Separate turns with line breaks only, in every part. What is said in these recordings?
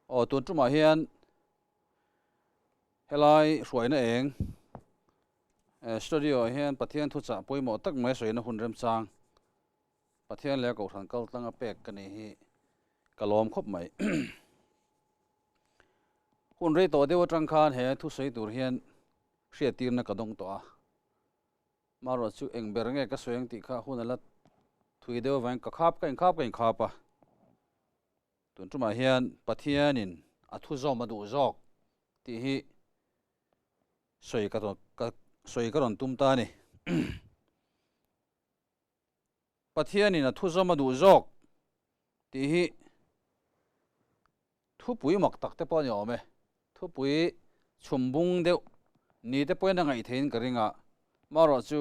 Aw tun tumah hian helai hruaina eng studio ah hian Pathian thuchah pawimawh tak mai sawiina hun remchang Pathian leh a kohhran kal tlanga pek ka nih hi ka lawm khawp mai. Hun rei tawh deuh atang khan he thusawi tur hian hriattirna ka dawng tawh a. Marawh chu eng ber nge ka sawi ang tih kha hun a la thui deuh avangin ka khap ka inkhap ka inkhap a. Tun tumah hian Pathianin a thu zawm a duh zawk tih hi sawi ka ka sawi ka rawn tum ta a ni. Pathianin a thu zawm a duh zawk tih hi thupui mak tak te pawh a ni awm e. Thupui chhum bung deuh ni te pawhin a ngaih theihin ka ring a, marawh chu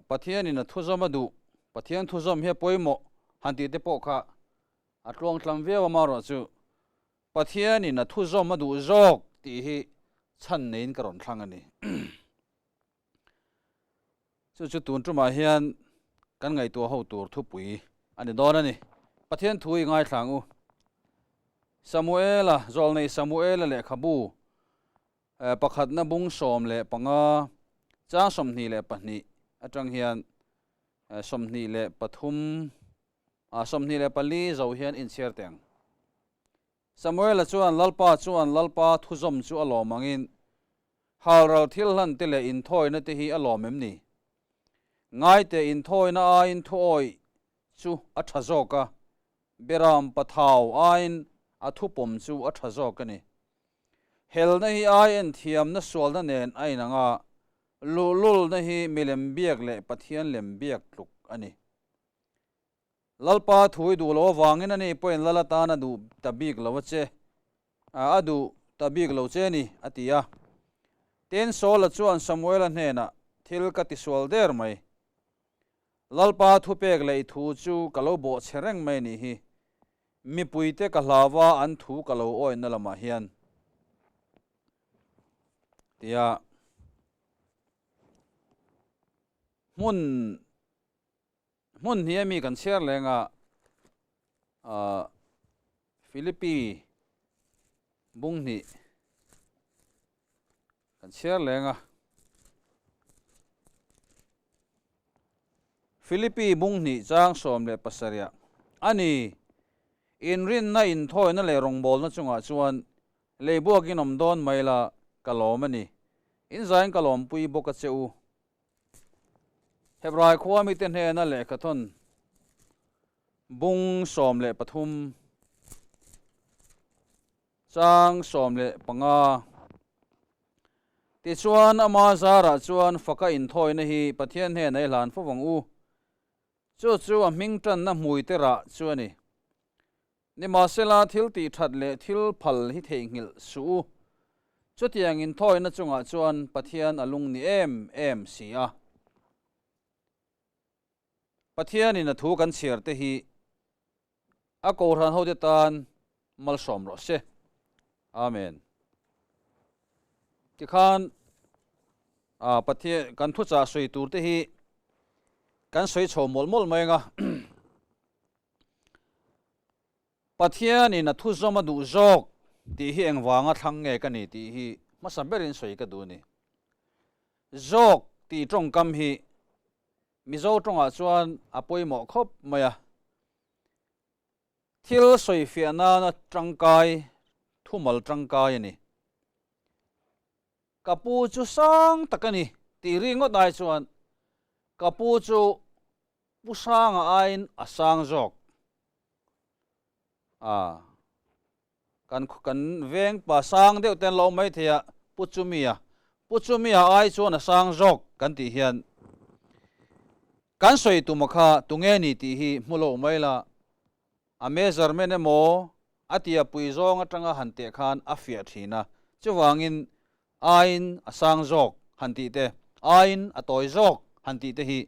Pathianin a thu zawm a duh, Pathian thu zawm hi a pawimawh han tih te pawh kha a tluangtlam viau a, marawh chu Pathianin a thu zawm a duh zawk tih hi chhan neiin ka rawn thlang a ni. Chu chu tun tumah hian kan ngaihtuah ho tur thupui a ni dawn a ni. Pathian thu i ngaithla ang u. Samuela, Zawlnei Samuela lehkhabu pakhatna bung 15 chang 22 atang hian 23 24 zo hian inchhiar teh ang. Samuela chuan Lalpa chuan Lalpa thuzawm chu a lawm angin, Halral thil hlan te leh inthawina te hi a lawm em ni? Ngaite inthawina aiin thuawih chu a tha zawk a, Beram pathau aiin a thupawm chu a tha zawk a ni. Helna hi ai enthiamna sualna nen a inang a, luhlulna hi milem biak leh Pathian lem biak tluk a ni. Lalpa thu i duh loh avangin ani pawhin Lal atan a duh ta bik lo a che, a duh ta bik lo che ni, a ti a. Tin, Saula chuan Samuela hnenah, Thil ka tisual der mai. Lalpa thupek leh i thu chu ka lo bawhchhe reng mai nih hi. Mipuite ka hlau a, an thu ka lo awihna lamah hian. Tia hmun. Hmun hnih ami kan chhiar leng a, ah Philippi bung hnih kan chhiar leng a. Philippi bung hnih chang 17 a ni, Inrinna, inthawina leh rawngbawlna chungah chuan leibuakin awm dawn mai la ka lawm a ni. Inzain ka lawmpui bawk a che u. Hebrai khua mite hnena lehkhathawn bung 13 chang 15 Tichuan ama zarah chuan faka inthawina hi Pathian hnena i hlan fo vang u. Chu chu a hming tanna hmuite rah chu a ni. Nimahsela, thil tih that leh thil phal hi theihnghilh suh u. Chutiang inthawina chungah chuan Pathian a lung ni em em si a. Pathianin a thu kan chhiar te hi a kohhran hote tan malsawm rawh se. Amen. Tikhan Pathian kan thuchah sawi tur te hi kan sawi chho mawlh mawlh mai anga. Pathianin a thuzawm a duh zawk tih hi engvanga thlang nge ka ni tih hi hmasa berin sawi ka duh a ni. Zawk tih tawngkam hi Mizo tawngah chuan a pawimawh khawp mai a. Thil sawifiah nana tangkai, thumal tangkai a ni. Ka pu chu sang tak a ni tih ri ngawt ai chuan ka pu chu Pu Sanga aiin a sang zawk. A, kan kan veng pa sang deuh te an lo awm mai thei a, Pu Chumia, Pu Chumia ai chuan a sang zawk kan tih hian kan sawi tuma kha tunge ni tih hi hmu lo mai la, a measurement emaw a tia pui zawng atanga han teh khan a fiah thin a, chuvangin aiin a sang zawk han tih te, aiin a tawi zawk han tih te hi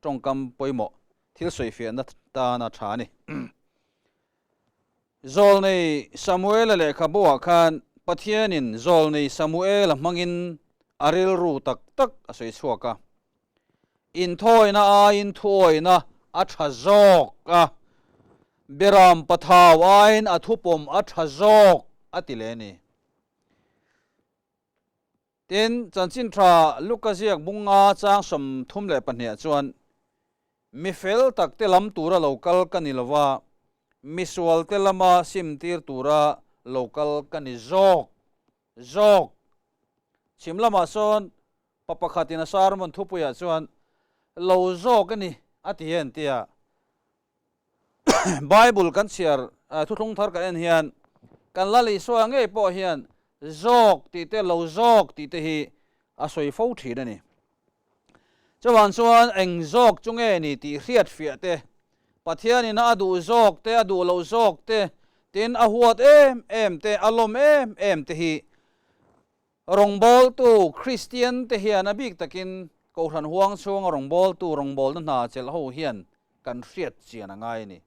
tawngkam pawimawh thil sawifiahna tana tha a ni. Zawlnei Samuela lehkhabuah khan Pathianin Zawlnei Samuela hmangin a rilru tak tak a sawi chhuak a. Inthawina aiin thuawina a tha zawk a. Beram pathau aiin a thupawm a tha zawk a ti leh a ni. Tin, chanchin tha Luka ziak bunga chang 32 ah chuan, Mi fel takte lam tura lo kal ka ni lova, mi sualte lama simtir tura lo kal ka ni zawk zawk. Chhim lamah sawn pa pakhatin a sermon thupuiah chuan, Lo zawk a ni a ti hian tia Bible kan chhiar thuthlung thar kan en hian kan Lal Isua ngei pawh hian zawk tih te lo zawk tih te hi a sawi fo thin a ni. Chuvang chuan eng zawk chu nge ni tih hriat fiah te, Pathianin a duh zawk te, a duh loh zawk te, tin a huat em em te, a lawm em em te hi Rawngbawltu Kristian te hian a bik takin Kohhran huang chhunga rawngbawltu rawngbawlna hna chelh ho hian kan hriat chian a ngai a ni.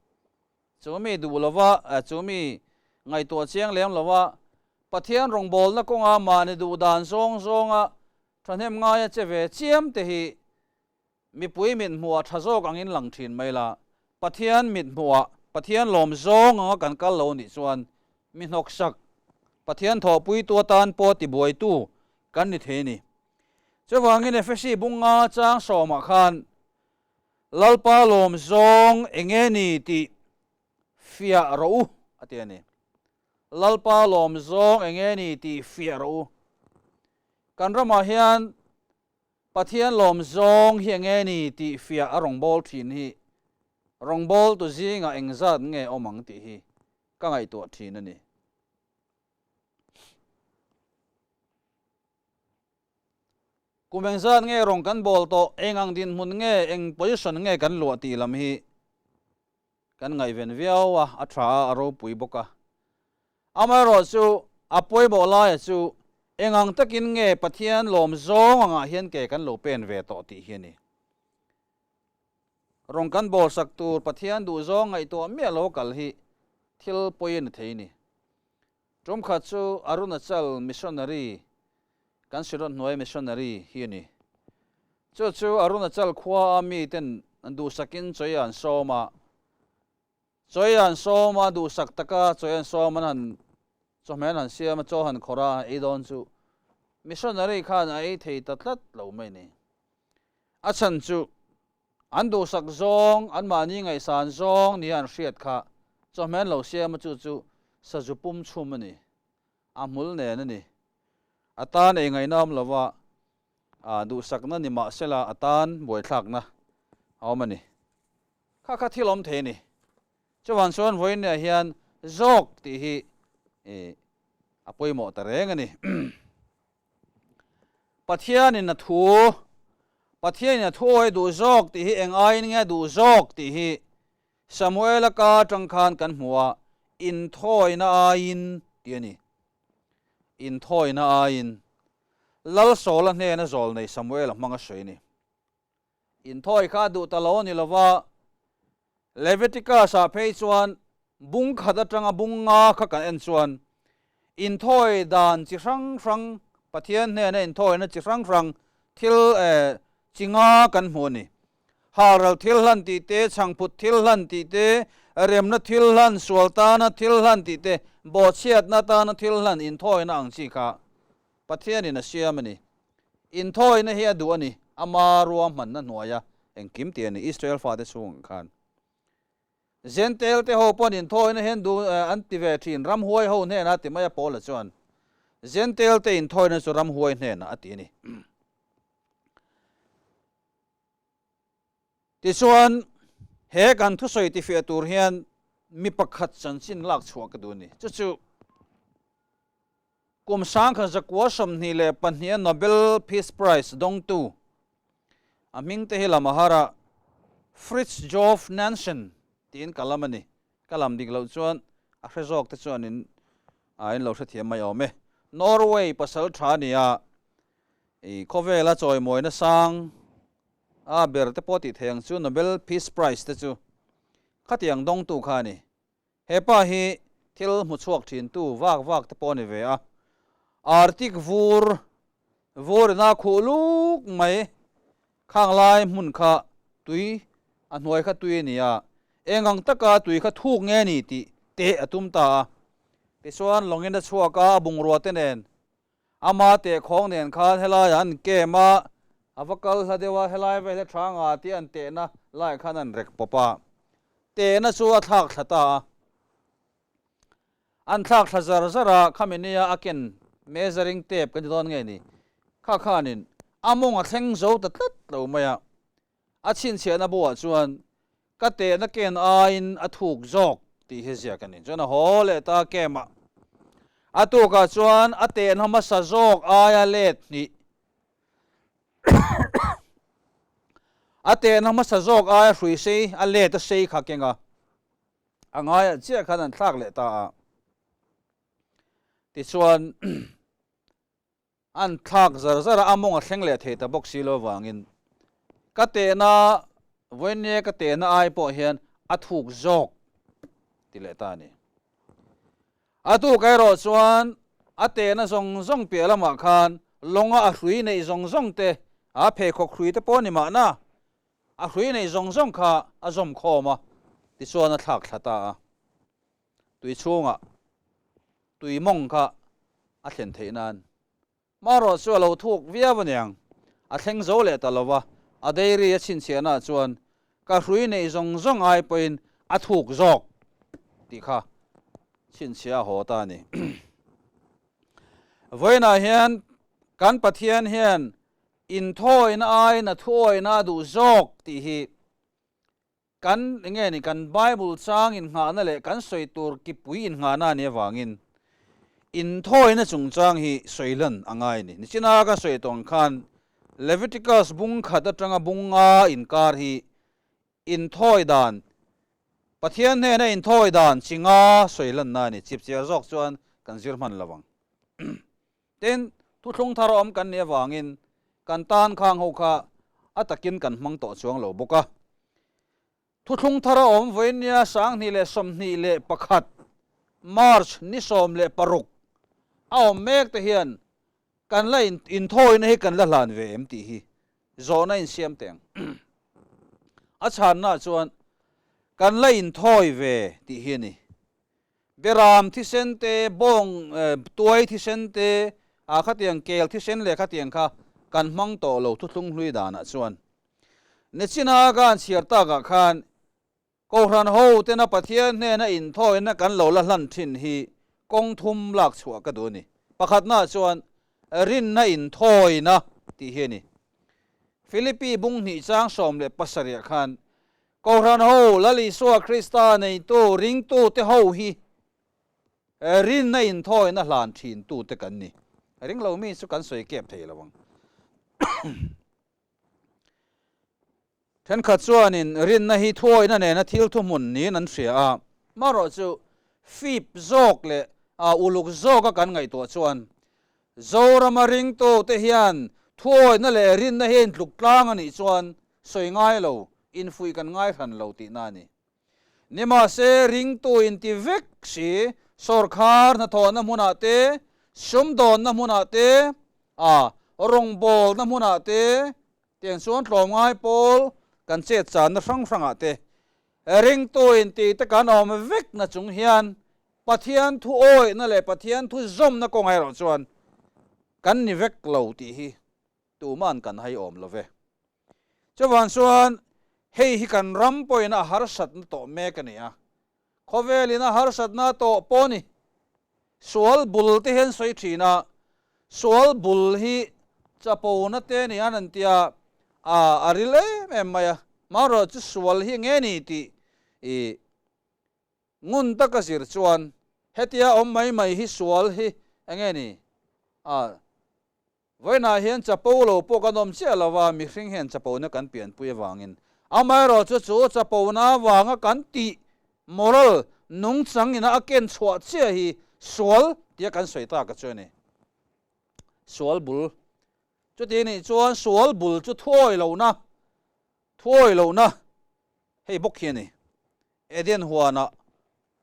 Chu mi duh lova, chu mi ngaihtuah chiang lem lova Pathian rawngbawlna kawnga mahni duh dan zawng zawnga thahnem ngaia che ve chiam te hi Mipui mit hmuhah tha zawk angin lang thin mai la, Pathian mit hmuhah Pathian lawm zawng anga kan kal lo nih chuan mi hnawksak, Pathian thawhpuitu atan pawh tibuaitu kan ni thei a ni. Chuvangin Efesi bunga chang sawmah khan Lalpa lawm zawng enge ni tih fiah rawh u a ti a ni. Lalpa lawm zawng enge ni tih fiah rawh u. Kan ramah hian Pathian lawm zawng hi enge ni tih fiah a rawngbâwl thin hi rawngbâwltu zingah engzat nge awm ang tih hi ka ngaihtuah thin a ni. Kum engzat nge rawng kan bâwl tawh, eng ang dinhmun nge, eng position nge kan luah tih lam hi Kan ngaihven viau a, a tha a, a ropui bawk a. Amaherawhchu, a pawimawh laia chu eng ang takin nge Pathian lawm zawng angah hian ke kan lo pen ve tawh tih hi a ni. Rawng kan bawlsak tur Pathian duhzawng ngaihtuah miah lo kal hi thil pawi a ni thei a ni. Tum khat chu Arunachal missionary, kan Synod hnuai missionary hi a ni. Chu chu Arunachal khua a miten duhsakin chawi an sawm a, chawi an sawm a, duhsak taka chawi an sawm an han chawhmeh an han siam a, chaw han khawrh a, an ei dawn chu missionary khan a ei thei ta tlat lo mai a ni. A chhan chu an duhsak zawng, anmahni ngaihsan zawng nia an hriat kha chawhmeh an lo siam a, chu chu sazu pum chhum a ni, a hmul nen a ni. A tan ei ngaihna awm lova, a duhsakna ni mahsela a tan buaithlakna a awm a ni. Kha kha thil awm thei a ni. Chuvan chuan vawiinniah hian zawk tih hi a pawimawh ta reng a ni. Pathianin a thu, Pathianin a thu awi duh zawk tih hi eng aiin nge duh zawk tih hi Samuela ka atang khan kan hmu a, inthawina aiin tih a ni. Inthawina aiin. Lal Sawla hnena zawl nei Samuela hmang a sawi a ni. Inthawi kha a duh ta lo a ni lova, Leviticus-ah phei chuan bung khat atanga bung nga kha kan en chuan inthawi dan chi hrang hrang, Pathian hnena inthawina chi hrang hrang thil chi nga kan hmu a ni. Halral thil hlan tih te, chhangphut thil hlan tih te, remna thil hlan, sual tana thil hlan tih te, bawhchhiatna tana thil hlan inthawina ang chi kha Pathianin a siam a ni. Inthawina hi a duh a ni, ama ruahmanna hnuaia engkim tih a ni, Israel fate chhungah khan. Zentail te ho pawn inthawina hian duh an ti ve thin, ramhuai ho hnenah a ti mai a, Paula chuan Zentail te inthawina chu ramhuai hnenah a ti a ni. Tichuan, he kan thusawi tifiah tur hian mi pakhat chanchin lak chhuah ka duh a ni. Chu chu Kum 1922 a Nobel Peace Prize dawngtu, a hming te hi lam a har a, Fridtjof Nansen tiin ka lam a ni. Ka lam dik loh chuan a hre zawk te chuan in a in lo hrethiam mai awm e. Norway pasal tha a ni a, i khawvela chawimawina sang a ber te pawh tih theih ang chu Nobel Peace Prize te chu khatiang dawngtu kha a ni. He pa hi thil hmu chhuak thin tu vak vak te pawh a ni ve a, Arctic vur vur ina khuh luk mai khang lai hmun kha tui a hnuai kha tui a ni a, Eng ang taka tui kha thuk nge ni tih teh a tum ta a. Tichuan lawngin a chhuak a, a bungrua te nen, ama teh khawng nen khan helaiah an kem a, a va kal hla deuh a, helai vel hi tha nga tih an tehna laiah khan an rek pawp a, tehna chu a thlak thla ta a. An thlak thla zar zar a, khami nia a ken measuring tape kan ti dawn nge ni, kha khanin a mawng a thleng zo ta tlat lo mai a. A chhinchhiahna buah chuan ka tehna ken aiin a thuk zawk tih hi ziak a ni. Chuan a haw leh ta kem a. A tukah chuan a tehna hmasa zawk aia let hnih a tehna hmasa zawk aia hrui sei a let a sei kha keng a. A ngaiah chiah khan an thlak leh ta a. Tichuan an thlak zar zar a, a mawng a thleng leh thei ta bawk si lo avangin ka tehna vawinia ka tehna ai pawh hian a thuk zawk ti leh ta a ni. A tuk erawh chuan a tehna zawng zawng piah lamah khan lawnga a hrui neih zawng zawng te, a pheikhawk hrui te pawh a ni mahna, A hrui neih zawng zawng kha a zawm khawm a, tichuan a thlak thla ta a. Tui chhungah tui mawng kha a thlen theih nan marawh chu a lo thuk viau aniang, a thleng zo leh ta lo va, a dairy a chhinchhiahnaah chuan ka hrui neih zawng zawng ai pawhin a thuk zawk tih kha chhinchhiah a haw ta a ni. Vawiinah hian kan Pathian hian Inthawina aiin a thuawina a duh zawk tih hi kan enge ni kan Bible chang innghahna leh kan sawi tur kipui innghahna a nih avangin inthawina chungchang hi sawi lan a ngai a ni. Nichina ka sawi tawh ang khan Leviticus bung khat atanga bung nga inkar hi inthawi dan, Pathian hnena inthawi dan chi nga sawi lanna a ni. Chipchiar zawk chuan kan zir hman lo ang. Tin, thuthlung thar awm kan nih avangin kan tan khang ho kha a takin kan hmang tawh chuang lo bawk a. Thuthlung thar a awm vawinia 2021 March ni 16 a awm mek te hian kan la inthawina hi kan la hlan ve em tih hi zawhna insiam teh ang. A chhanna chuan kan la inthawi ve tih hi a ni. Beram thisen te, bawng tuai thisen te, ah khatiang kel thisen leh khatiang kha kan hmang tawh lo thuthlung hlui danah chuan. Nichina ka han chhiar takah khan Kohhran ho tena Pathian hnena inthawina kan lo la hlan thin hi kawng thum lak chhuah ka duh a ni. Pakhatnaah chuan rinna inthawina tih hi a ni. Philippi bung hnih chang 17 ah khan Kohhran ho Lal Isua Krista neitu ringtute ho hi rinna inthawina hlan thintute kan ni. Ringlo mi chu kan sawi kep thei lo ang. Thenkhat chuanin rinna hi thuawihna nena thil thuhmun niin an hria a, marawh chu fip zawk leh uluk zawka kan ngaihtuah chuan Zorama ringtute hian thuawihna leh rinna hi a intluk tlang a nih chuan sawi ngai lo, infuih kan ngai hran lo tihna a ni. Nimahse, ringtu inti vek si, sawrkhar hnathawhna hmunah te, sumdawnna hmunah te, a rawngbawlna hmunah te, tiang chuan tlawmngai pawl kan chet channa hrang hrangah te, ringtu inti te kan awm vek na chung hian Pathian thu awihna leh Pathian thu zawmna kawngah erawh chuan kan ni vek lo tih hi tuman kan hai awm lo ve. Chuvang chuan hei hi kan ram pawhin a harsatna tawh mek a ni a, khawvelin a harsatna tawh pawh ni. Sual bul te hian sawi thin a, sual bul hi chapona te ni an an tia, a ril em em mai a, marawh chu sual hi nge ni tih i Ngun taka zir chuan hetia awm mai mai hi sual hi enge ni? A, vawiinah hian chapo lo pawh kan awm chiah lo va, mihring hian chapona kan pianpui avangin. Amaherawh chu chu chapona avanga kan tih moral nungchang ina a ken chhuah chiah hi sual tia kan sawi tak a chu a ni. Sual bul. Chuti nih chuan sual bul chu thuawi lohna, thuawi lohna hei bawk hi a ni. Eden huanah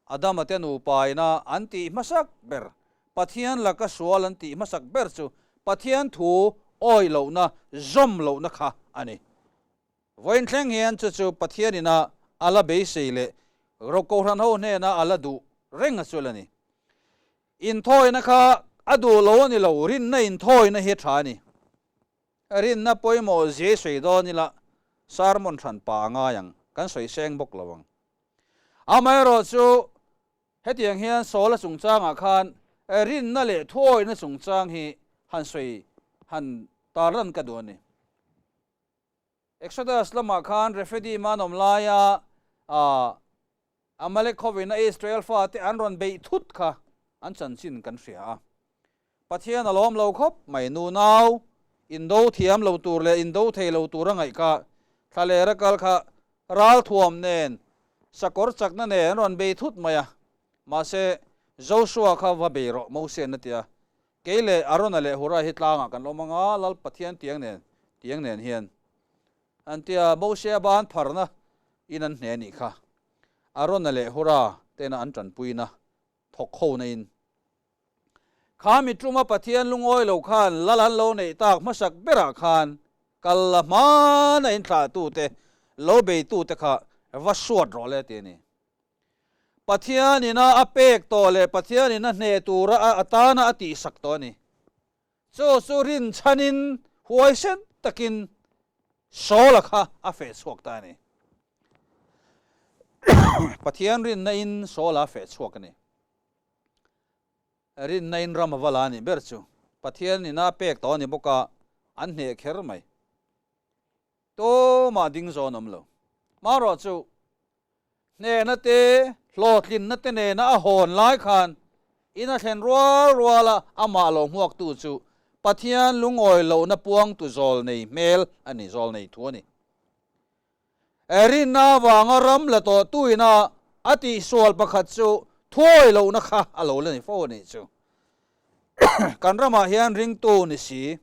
Adama te nupaina an tih hmasak ber, Pathian laka sual an tih hmasak ber chu Pathian thu awih lohna, zawm lohna kha a ni. Vawiin thleng hian chu chu Pathian ina a la beisei leh Kohhran ho hnena a la duh reng a chual a ni. Inthawina kha a duh lo a ni lo, rinna inthawina hi a tha a ni. Rinna pawimawh ziai sawi dawn ila sermon hran pa a ngai ang, kan sawi seng bawk lo ang. Amaherawhchu hetiang hian Saula chungchangah khan rinna leh thuawihna chungchang hi han sawi han tarlan ka duh a ni. Exodus lamah khan Rephidim an awm laia Amalek hovina Israel fate an rawn beih thut kha an chanchin kan hria a. Pathian a lawm lo khawp mai, nunau indo thiam lo tur leh indo thei lo tur a ngaih kha thlalera kal kha ralthuam nen sakawr chakna nen an rawn bei thut mai a. Mahse, Joshua kha va bei rawh Mosian a ti a, Kei leh Arona leh Hura hi tlangah kan awm ang a, Lal Pathian tiang nen, tiang nen hian. An ti a, Mosia ban pharna in an hne nih kha. Arona leh Hura tena an tanpuina thawk ho na in. Kha mi tuma Pathian lungawi lo khan Lal an lo neih tak hmasak berah khan kal la hmana in thlahtute lo beitute kha va suat rawh le ti a ni. Pathianin a a pek tawh leh Pathianin a hneh tura a atana a tihsak tawh a ni. Chu chu rinchhanin huaisen takin Saula kha a feh chhuak ta a ni. Pathian rinna in Saula a feh chhuak a ni. Rinna in ram a va la a nih ber chu Pathianin a pek tawh a ni bawk a, an hneh kher mai. Tumah ding zawn awm lo. Marawh chu Hnehna te, hlawhtlinna te nena a hawn lai khan in a thlen rual rual a, amah lo hmuaktu chu Pathian lungawi lohna puangtu zawlnei hmel a ni, zawlnei thu a ni. Rinna avanga ram la tawhtu ina a tihsual pakhat chu thuawi lohna kha a lo la ni fo a nih chu. Kan ramah hian ringtu ni si.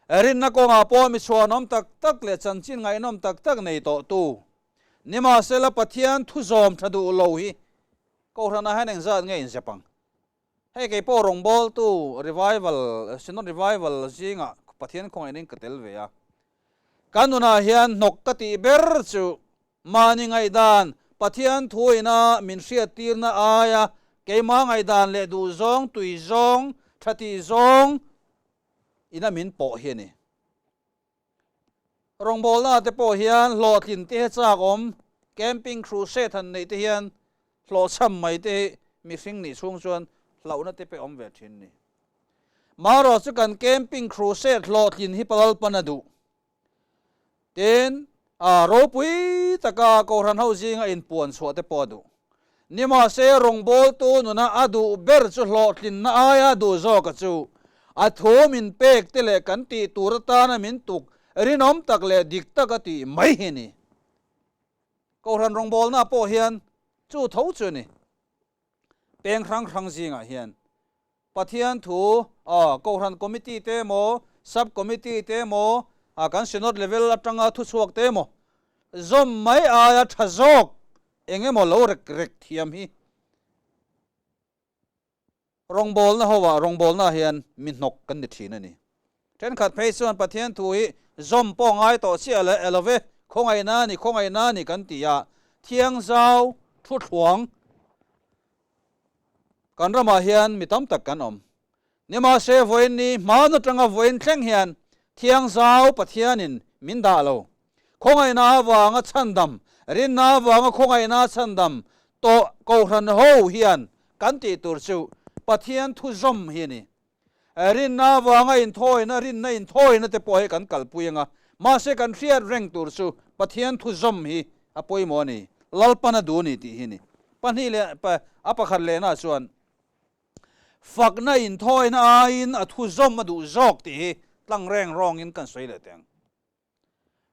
Rinna kawngah pawh mi chhuanawm tak tak leh chanchin ngaihnawm tak tak nei tawhtu nimahsela Pathian thu zawm tha duh lo hi Kohhranah hian engzat nge inzep ang? Hei kei pawh rawngbawltu revival, Synod revival zingah Pathian khawngaihna in ka tel ve a. Kan nunah hian hnawk ka tih ber chu mahni ngaihdan Pathian thuina min hriattirna aia keimah ngaihdan leh duhzawng, tuizawng, tha tihzawng ina min pawh hi a ni. Rawngbawlna te pawh hian hlawhtlin te hi chak awm, camping crusade han neih te hian hlawhchham mai te hi mihring nih chhung chuan hlauhna te pawh awm ve thin ni. Marawh chu kan camping crusade hlawhtlin hi Palalpan a duh. Tin, a ropui taka Kohhran ho zinga inpuan chhuah te pawh a duh. Nimahse, rawngbawltu nuna a duh ber chu hlawhtlinna aia duh zawka chu a thu min pek te leh kan tih tur atana min tuk rinawm tak leh dik taka tih mai hi a ni. Kohhran rawngbawlna pawh hian chu tho chu a ni. Peng hrang hrang zingah hian Pathian thu a Kohhran Committee te emaw, Sub Committee te emaw, a kan Synod level atanga thuchhuak te emaw zawm mai aia tha zawk eng emaw lo rek rek thiam hi rawngbawlna ho ah rawngbawlna ah hian mi hnawk kan ni thin a ni. Thenkhat phei chuan Pathian thu hi zawm pawh ngai tawh chiah leh e love, khawngaihna a ni, khawngaihna a ni kan ti a, thiangzau thuthluang Kan ramah hian mi tam tak kan awm. Nimahse vawiin ni hmaan atanga vawiin thleng hian Thiangzau Pathianin min dah lo. Khawngaihna avanga chhandam, rinna avanga khawngaihna chhandam tawh Kohhran ho hian kan tih tur chu Pathian thu zawm hi a ni. Rinna avanga inthawina, rinna inthawina te pawh hi kan kalpui anga, mahse kan hriat reng tur chu Pathian thu zawm hi a pawimawh a ni, Lalpan a duh a ni tih hi a ni. Pahnih leh a pakhat lehna chuan fakna inthawina aiin a thu zawm a duh zawk tih hi tlang reng rawngin kan sawi leh teh ang.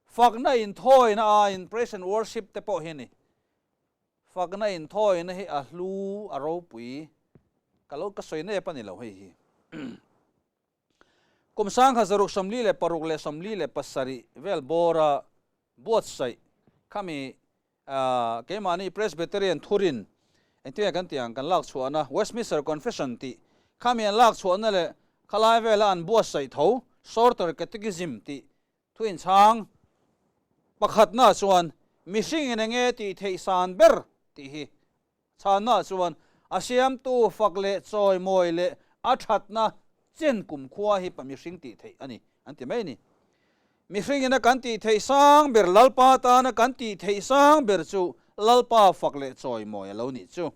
Fakna inthawina aiin praise and worship te pawh hi a ni. Fakna inthawina hi a hlu, a ropui. Ka lo ka sawi nep a ni lo hei hi. Kum sangha zaruk 46 leh 47 vel bawra buatsaih khami keimahni Presbyterian thurin engtin nge kan tih ang kan lak chhuahna Westminster Confession tih khami an lak chhuahna leh khalai vela an buatsaih tho Shorter Catechism tih Thuinchhang pakhatna chuan. Mihringin enge tih theih san ber tih hi chhanna chuan a siamtu fak leh chawimawi leh a thatna chen kumkhua hi pa mihring tih theih a ni an ti mai a ni. Mihringin a kan tih theih sang ber Lalpa tana kan tih theih sang ber chu Lalpa fak leh chawimawi a lo nih chu.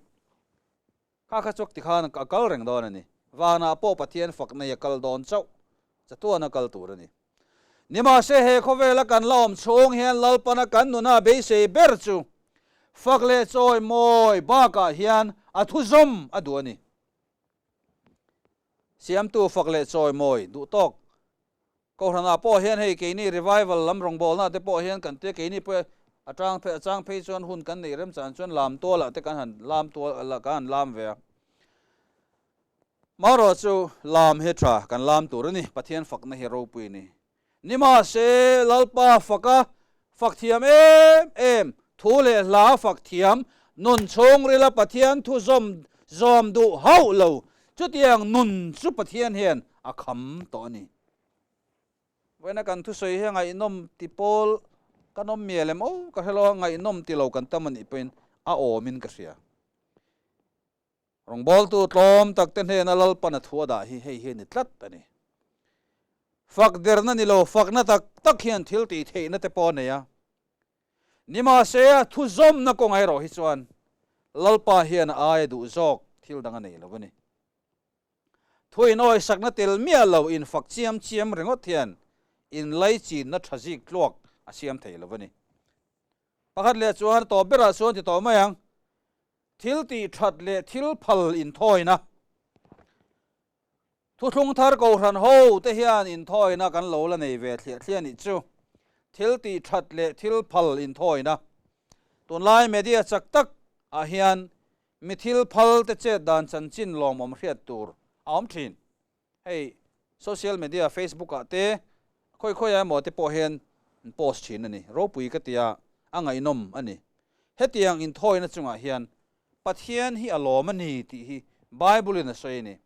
Kha kha chuak tikhan a kal reng dawn a ni. Vanah pawh Pathian fak nei a kal dawn chauh. Chatuan a kal tur a ni. Nimahse he khawvela kan la awm chhung hian Lalpana kan nuna beisei ber chu fak leh chawi mawi bakah hian a thuzawm a duh a ni. Siamtu fak leh chawi mawi duh tawk Kohhranah pawh hian hei keini revival lam rawngbawlna te pawh hian kan tia keini pawh a tang phei a chang phei chuan hun kan neih remchan chuan lam tualah te kan han lam tual kan han lam ve a. Marawh chu lam hi tha kan lam tur a ni, Pathian fakna hi ropui a ni. Nimahse Lalpa faka fak thiam em em, thu leh hla fak thiam, nun chhungrila Pathian thu zawm zawm duh hauh lo, chutiang nun chu Pathian hian a kham tawh a ni. Vawiina kan thusawi hi ngaihnawm ti pawl kan awm mial em aw ka hre lo a, ngaihnawm ti lo kan tam a nih pawhin a awmin ka hria. Rawngbawltu tlawm tak te hnena Lalpan a thu a dah hi hei hi a ni tlat a ni. Fak derna ni lo fakna tak tak hian thil tih theihna te pawh a nei a. Nimahse a thuzawmna kawngah erawh hi chuan Lalpa hian a aia duh zawk thil dang a nei lo a ni. Thu inawisakna tel miah lo infak chiam chiam ringawt hian inlaichinna tha zik tluak a siam thei lo a ni. Pakhat leh chuan tawp berah chuan ti tawh mai ang, thil tih that leh thil phal inthawina. Thuthlung thar kohhran ho te hian inthawina kan lo la nei ve thliah thliah nih chu. Thil tih that leh thil phal inthawina. Tunlai media chak tak ah hian Mi thil phal te chet dan chanchin lawmawm hriat tur a awm thin. Hei social media Facebook ah te khawi khawi emaw te pawh hian an post thin a ni. Ropui ka tia a ngaihnawm a ni. Hetiang inthawina chungah hian Pathian hi a lawm a ni tih hi Bible in a sawi a ni.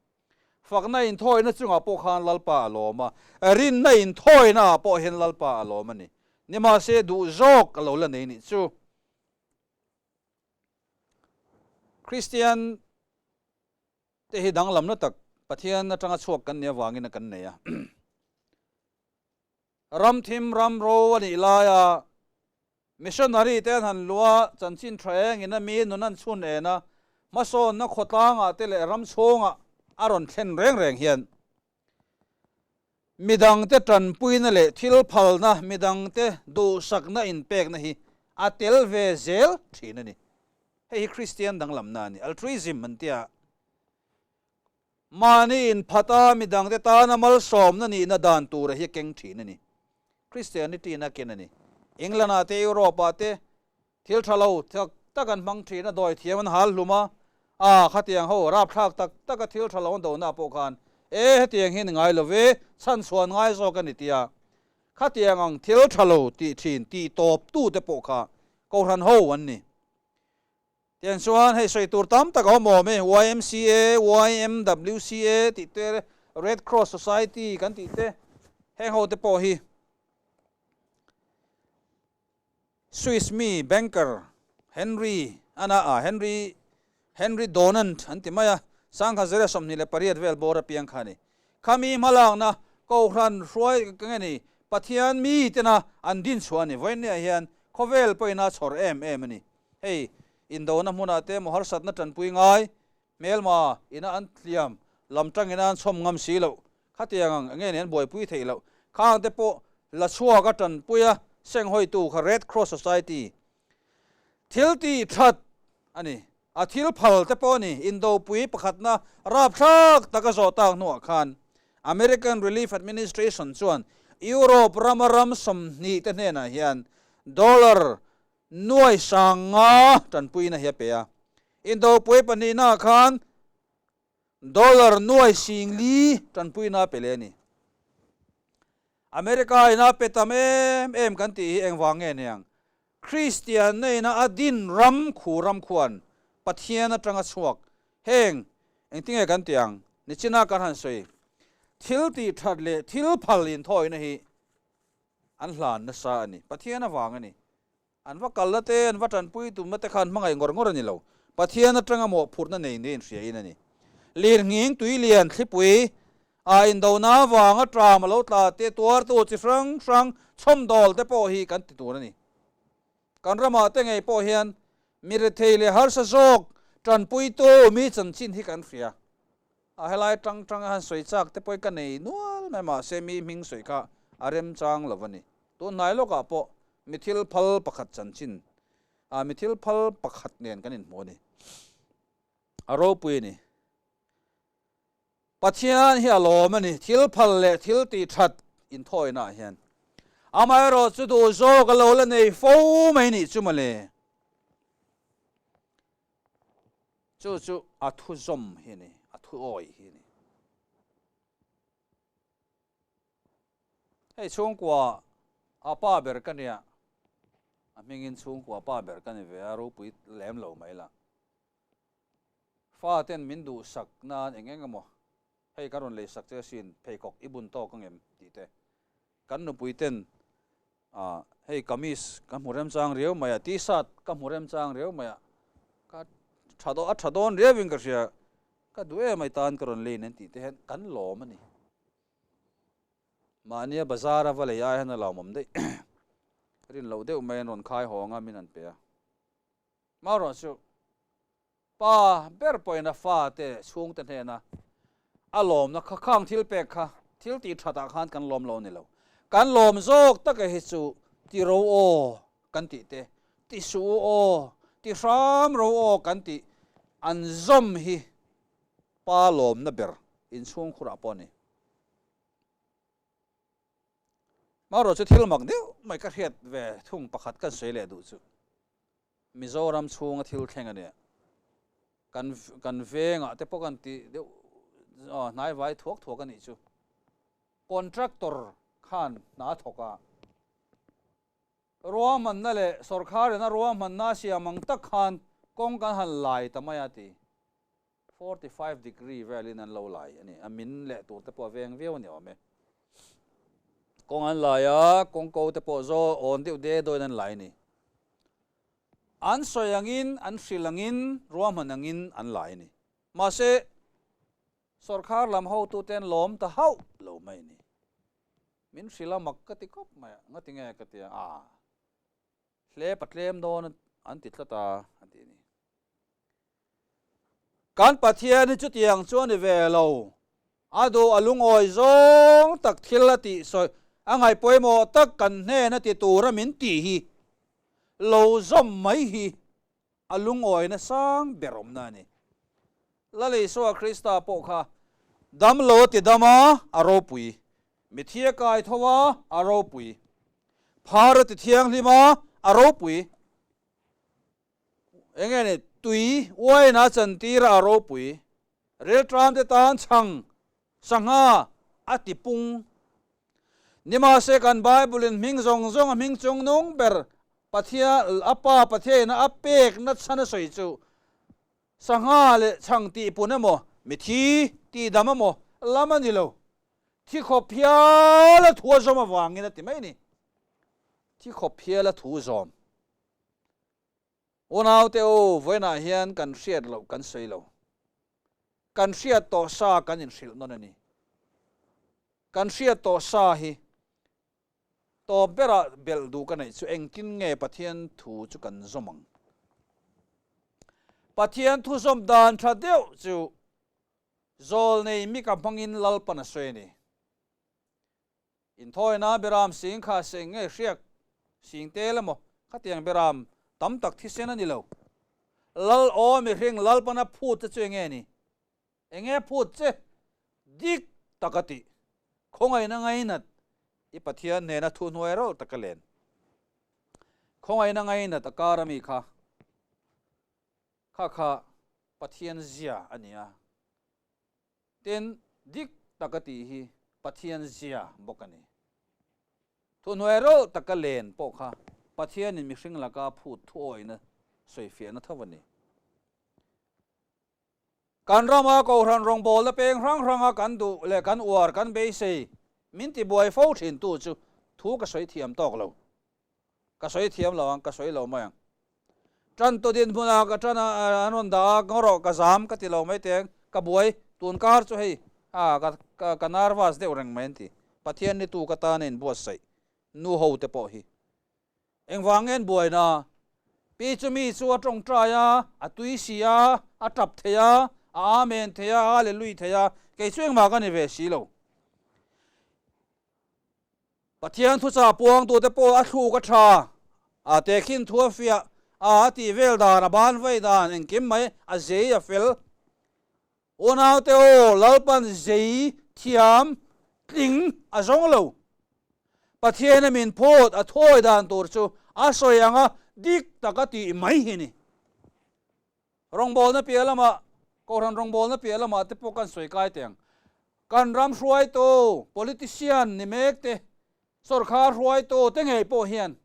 Fakna inthawina chungah pawh khan Lalpa a lawm a, rinna inthawina ah pawh hian Lalpa a lawm a ni. Nimahse duh zawk a lo la nei nih chu. Kristian te hi danglamna tak Pathian atanga chhuak kan nih avangin a kan nei a. Ram thim ram ro a nih laia missionary te an han luh a, chanchin tha engin a mi nun an chhun en a, hmasawnna khawtlangah te leh ram chhungah a rawn thlen reng reng hian Midangte tanpuina leh thil phalna, midangte duhsakna inpekna hi a tel ve zel thin a ni. Hei hi Kristian danglamna a ni, altruism an ti a. Mahni inphata midangte tana malsawmna nihna dan tura hi a keng thin a ni. Christianity-in a ken a ni. England-ah te, Europe-ah te Thil tha lo tak tak an hmang thin a, dawi thiam an hal hlum a, a khatiang ho rapthlak tak tak a thil tha lo an dohna pawh khan e hetiang hi ni ngai lo ve, chhan chhuan ngai zawk a ni tia khatiang ang thil tha lo tih thin tih tawp tu te pawh kha Kohhran ho an ni. Tiang chuan hei sawi tur tam tak a awm awm e, YMCA, YMWCA tih te, Red Cross Society kan tih te, heng ho te pawh hi Swiss mi banker Henry ana a Henry Henry Donant an ti mai a, sangha zira 28 vel bawr apiang kha a ni. Khami hmalakna Kohhran hruai ka nge ni Pathian mi tena an din chhuah a ni. Vawiinniah hian khawvel pawhin a chhawr em em a ni. Hei indona hmunah te maw harsatna tanpui ngai hmelma ina an tliam lam tangina an chhawm ngam si loh Khatiang ang nge nen buaipui theih loh. Khang te pawh la chhuak a tanpui a senghawitu kha Red Cross Society thil tih that a ni. A thil phal te pawh a ni. Indopui pakhatna rapthlak tak a zawh tak hnuah khan American Relief Administration chuan Europe rama ram 20 te hnenah hian dollar nuai 5000 tanpuina hi a pe a. Indopui pahnihnaah khan Dollar nuai 4000 tanpuina a pe leh a ni. America in a pe tam em em kan tih hi engvang nge niang? Kristian neina a din ram khu ram khuan Pathian atanga chhuak heng engtinge kan tih ang? Nichina kan han sawi thil tih that leh thil phal inthawina hi an hlan nasa a ni. Pathian avang a ni. An va kalna te, an va tanpui tumna te kha an hmangaih ngawr ngawr a ni lo. Pathian atanga mawhphurhna nei niin hria in a ni. Lirnghing, tuilian, thlipui, a indona avanga tram a lo tla te, tuartu chi hrang hrang chhawmdawl te pawh hi kan ti tur a ni. Kan ramah te ngei pawh hian mi rethei leh harsa zawk tanpuitu mi chanchin hi kan hria. A helai tang tang a han sawi chak te pawh ka nei nual mai mahse mi hming sawi kha a remchang lo a ni. Tun hnai lawkah pawh mi thil phal pakhat chanchin ah mi thil phal pakhat nen kan inhmu a ni. A ropui a ni. Pathian hi a lawm a ni, thil phal leh thil tih that inthawina ah hian. Amaherawh chu duh zawk a lo la nei fo mai nih chu mawle. Chu chu a thu zawm hi a ni, a thu awi hi a ni. Hei chhungkua a pa ber ka nia, a hmingin chhungkua pa ber ka ni ve a, ropui lem lo mai la. Fa ten min duhsak nan eng eng emaw, hei ka rawn leisak che asin, pheikhawk i bun tawk ang em? tih te. Kan nupui ten, ah, hei kamis ka hmu remchang riau mai a, t-shirt ka hmu remchang riau mai a, ka tha dawn, a tha dawn riauin ka hria, ka duh em ai tan ka rawn lei nen tih te hian kan lawm a ni. Mahnia bazar a va lei ai hian a lawmawm daih. Rin loh deuh mai an rawn khai hawng a, min han pe a. Marawh chu pa ber pawhin a fate chhungte hnena a lawmna kha khang thil pek kha thil tih thatah khan kan lawm lo a ni lo. Kan lawm zawk taka hi chu ti ro aw kan tih te, ti suh u aw, ti hram ro aw kan tih an zawm hi pa lawmna ber inchhungkhurah pawh a ni. Marawh chu thil mak deuh mai ka hriat ve thung pakhat kan sawi leh duh chu. Mizoram chhunga thil thleng a nia. Kan kan vengah te pawh kan tih deuh hnai vai thuak thuak a nih chu. Contractor khan hna a thawk a, ruahmanna leh sawrkharin a ruahmanna a siam ang tak khan kawng kan han lai ta mai a ti. 45 degree velin an lo lai a ni. A min leh tur te pawh a veng viau a ni awm e. Kawng an lai a, kawng ko te pawh zaw awn deuh de dawin an lai a ni. An sawi angin, an hrilh angin, ruahman angin an lai a ni. Mahse, sawrkhar lam hotute an lawm ta hauh lo mai a ni. Min hrilh a mak ka ti khawp mai a, ngati nge ka ti a, aa hlep a tlem dawn an ti tlat a, a ti a ni. Kan Pathian hi chutiang chu a ni ve lo. A duh a lungawi zawng tak thil a tih sawi a ngaih pawimawh tak kan hnen a ti tura min tih hi lo zawm mai hi a lungawina sang ber awmna a ni. Lal Isua Krista pawh kha dam lo a ti dam a, a ropui. Mithi a kai tho a, a ropui. Phar a ti thianghlim a, a ropui. Enge ni, tui uaina a chantir a ropui, rilṭam te tan chhang sangha a ti pung. Nimahse kan Bible in hming zawng zawng a hming chung nung ber Pathian, a Pa Pathiain a pekna chhan a sawi chu sangha leh chhang tih pun emaw, mithi tih dam emaw lam a ni lo. Thi khawp hial a thu a zawm avangin a ti mai a ni. Thi khawp hial a thu zawm. Unaute u, vawiinah hian kan hriat loh kan sawi lo. Kan hriat tawh sa kan inhrilh nawn a ni. Kan hriat tawh sa hi tawp berah belh duh ka neih chu engtin nge Pathian thu chu kan zawm ang? Pathian thu zawm dan tha deuh chu zawlnei mika hmangin Lalpan a sawi a ni. Inthawina beram sing kha seng nge hriak sing tel emaw khatiang beram tam tak thisen a ni lo. Lal aw mihring Lalpana phut che chu enge ni? Enge phut che? Dik tak a tih. Khawngaihna ngainat i Pathian hnena thuhnuai reuh tak a len. Khawngaihna ngainat a kar ami kha kha kha Pathian zia a ni a. Tin, dik taka tih hi Pathian zia bawk a ni. Thuhnuai reuh taka len pawh kha Pathianin mihring laka phut thuawihna sawifiahna tho a ni. Kan rama Kohhran rawngbawlna peng hrang hranga kan duh leh kan uar kan beisei min tibuai fo thintu chu thu ka sawi thiam tawk lo. Ka sawi thiam lo ang, ka sawi lo mai ang. Tan tu dinhmunah ka tan a, an rawn dah a, ngaw rawh ka zam ka ti lo mai teng, ka buai, tun kar chu hei a ka ka ka nervous deuh reng mai an ti. Pathian ni tu ka tan a inbuatsaih nu ho te pawh hi. Engvang nge an buaina? Pi chu mi chu a tawngtai a, a tui si a, a tap thei a, a amen thei a, a hallelui thei a, kei chu engmah ka ni ve si lo. Pathian thuchah puangtute pawh a thluk a tha, a tehkhin thu a fiah a, a tih vel dan, a ban vei dan, engkim mai a zei a fel. Unaute aw, Lalpan zei thiam tling a zawng lo. Pathian a min phawt a thawi dan tur chu a sawi anga dik taka tih mai hi ni. Rawngbawlna piah lamah, Kohhran rawngbawlna piah lamah te pawh kan sawi kai teh ang. Kan ram hruaitu, politician ni mek te, sawrkhar hruaitu te ngei pawh hian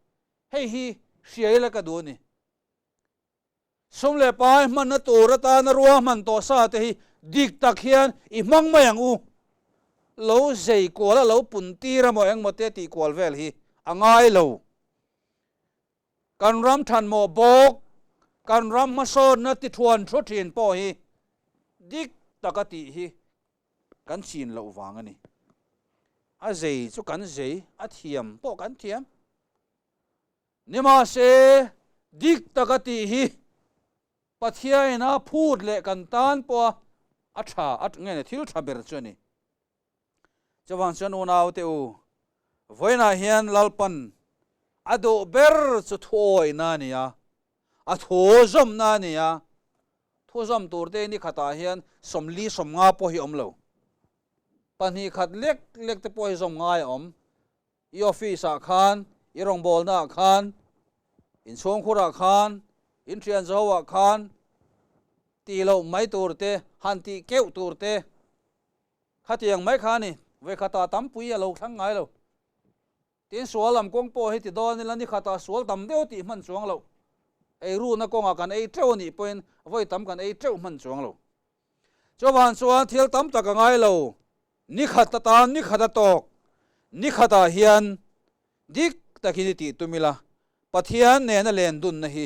hei hi hria ila ka duh a ni. Sum leh pai hmanna tur atana ruahman tawh sa te hi dik tak hian i hmang mai ang u. Lo zei kual a lo pun tir emaw engmaw te tih kual vel hi a ngai lo. Kan ram thanmawh bawk, kan ram hmasawnna ti thuan thu thin pawh hi dik taka tih hi kan chin loh vang a ni. A zei chu kan zei, a thiam pawh kan thiam. Nimahse, dik taka tih hi Pathiain a phut leh kan tan pawha a tha, a nge ni, thil tha ber chu a ni. Chuvang chuan unaute u, vawiinah hian Lalpan a duh ber chu thuawihna a ni a, a thu zawmna a ni a, thu zawm turte ni khatah hian 40 50 pawh hi awm lo. 2 khat lek lek te pawh hi zawm ngai a awm. I office ah khan, i rawngbawlna ah khan, inchhungkhur ah khan, in thianzaho ah khan tih loh mai tur te, han tih keuh tur te, Khatiang mai kha a ni, vawikhatah tampui a lo thlang ngai lo. Tin, sual lam kawng pawh hi ti dawn ila nikhatah sual tam deuh tih hman chuang loh. Ei ruhna kawngah kan ei teuh a nih pawhin vawi tam kan ei teuh hman chuang lo. Chuvang chuan thil tam tak a ngai lo, nikhat atan nikhat a tawk, nikhatah hian dik takin i tih tum ila, Pathian nena len dunna hi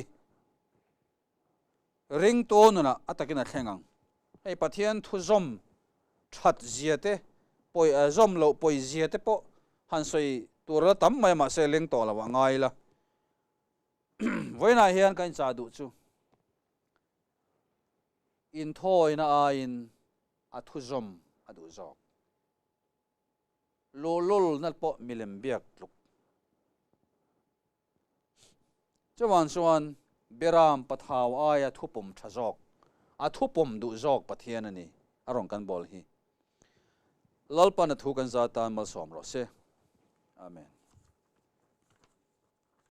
Ringtu nunah a takin a thleng ang. Hei Pathian thu zawm that zia te, pawi zawm loh pawi zia te pawh han sawi tur la tam mai mahse leng tawh lo ah ngai ila. Vawiinah hian ka inchah duh chu inthawina aiin a thu zawm a duh zawk. Luhlulna pawh milem biak tluk. Chuvang chuan Beram Pathau aia thupawm tha zawk, a thupawm duh zawk Pathian a ni, a rawn kan bawl hi. Lalpan a thu kan za tan malsawm rawh se. Amen.